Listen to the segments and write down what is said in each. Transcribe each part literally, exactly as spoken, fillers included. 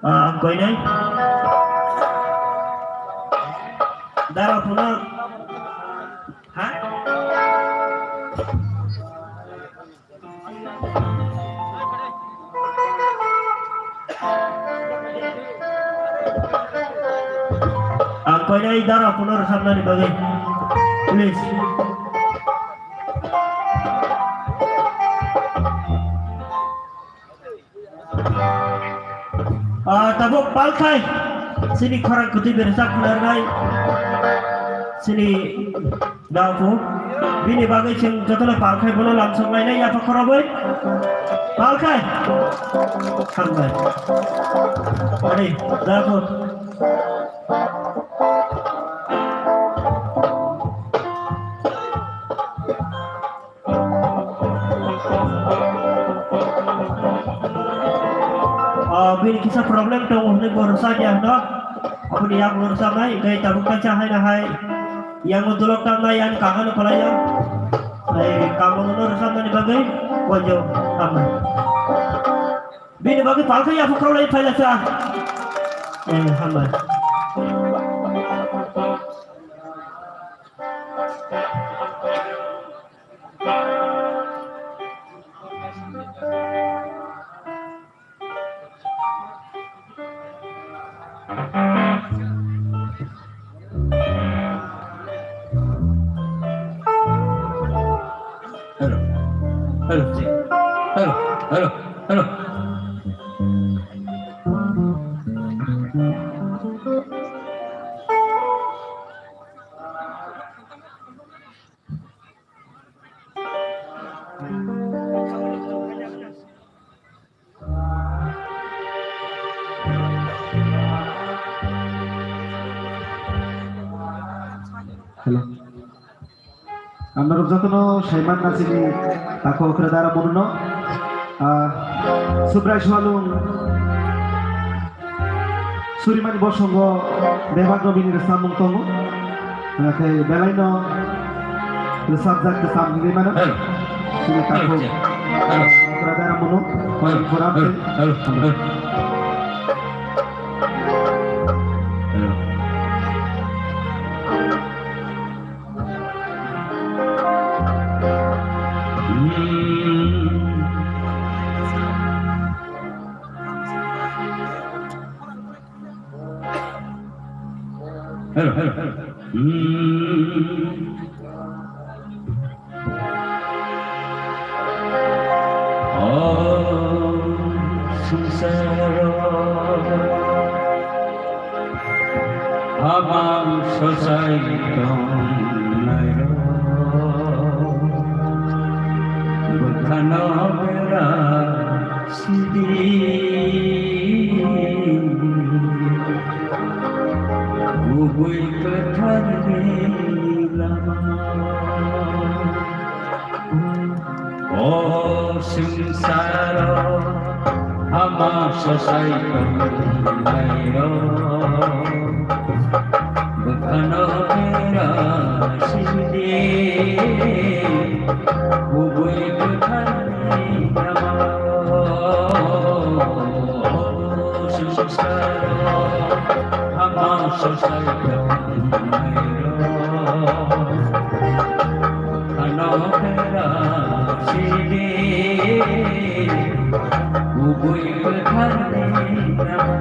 Ah, ang koinai. Dara phunuk. Ha? Ang koinai dara phunuk rwchapnani bagwi. Please. Ah, tabuk palkhai, chini khorang kwtwi berajak narnai, chini daphu, bini bagwi chwng jotono palkhai bono lamsok lainai yapha khorobwi. Palkhai. Hambai. Ari, daphu. Ah, bini kisa problem tongo hwnwi bo rwchak ya hwno. Aboni yak bo rwchaknai, hwnkhe tabuk kaisa haino hai yango dolok tangnai, ani kagano kwlaio. Hai kamono rwchapnani bagwi wajo hambai. Bini bagwi palkhai yapha khoroknai phailasa. Eh, hambai. Hello. Ang norok jotono saiman nasini takhuk okra dara mununo. Ah, Subrai Sualung Surimani bosongo bebak no bini rwchapmung tongo. Hwnkhe belaino rwchapjak kwcham hinwi mano. Hello. Chini takhuk Hello. Okra dara muno. Hello. Hello. Hello. Hello. Hello, hello, hello. O swngcharo hamang sochai tongnairok bwkhano bera sidi kubui kwtharni lama. O swngcharo hama sochai tongnairok bwkhano bera sidi kubui kwtharni lama. O swngcharo hama sochai tongnairok Ano kera sidi kubui kwtharni namo.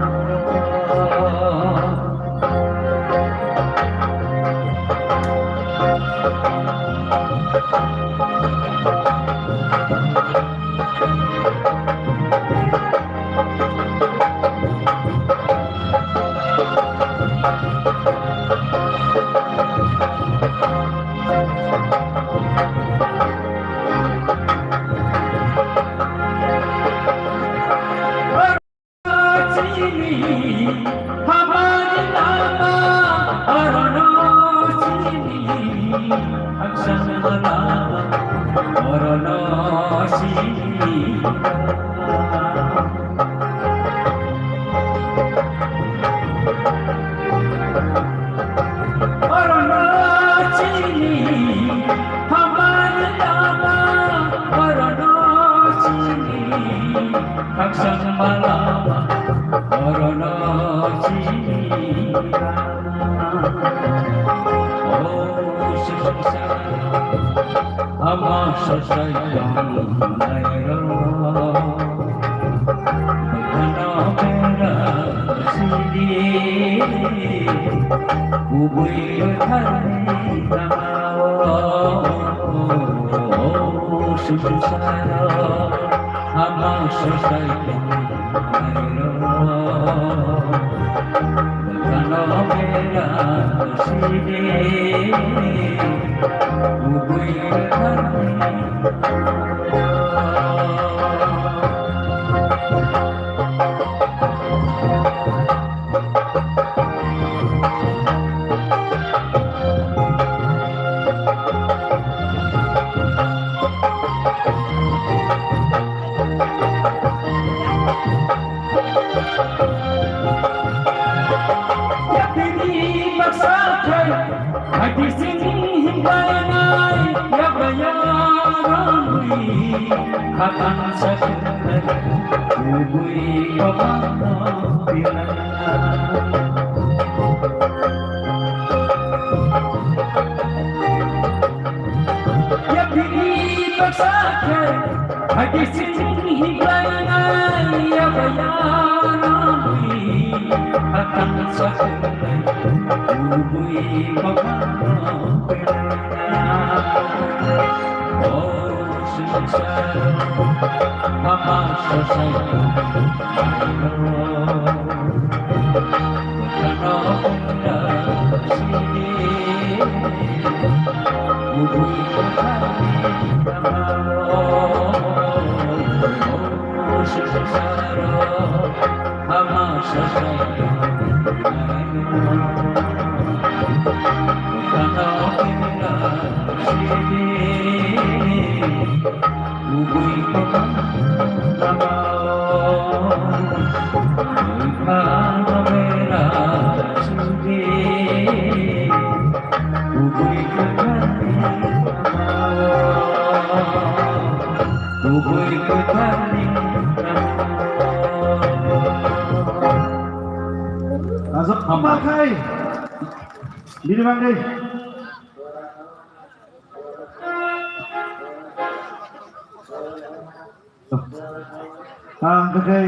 Ama sosai tongnairok, ano bera sidi, kubui kwtharni lama-o, swngcharo ama sosai tongnairok. Ano bera sidi, kubui kwtharni. Yapini baksa khe, hagi sing hi blainai, yabaya nabui, hatang sakunai, ubui babano pena. O swngcharo, ama sosai, Ajak apa kai? Bini bangwi. Ah, hwnkhe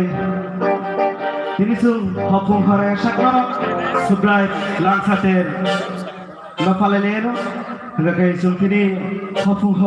tini chwng hopung hore sakno Sublai Langsater no phalai leno. Hwnkhe chwng tini hopung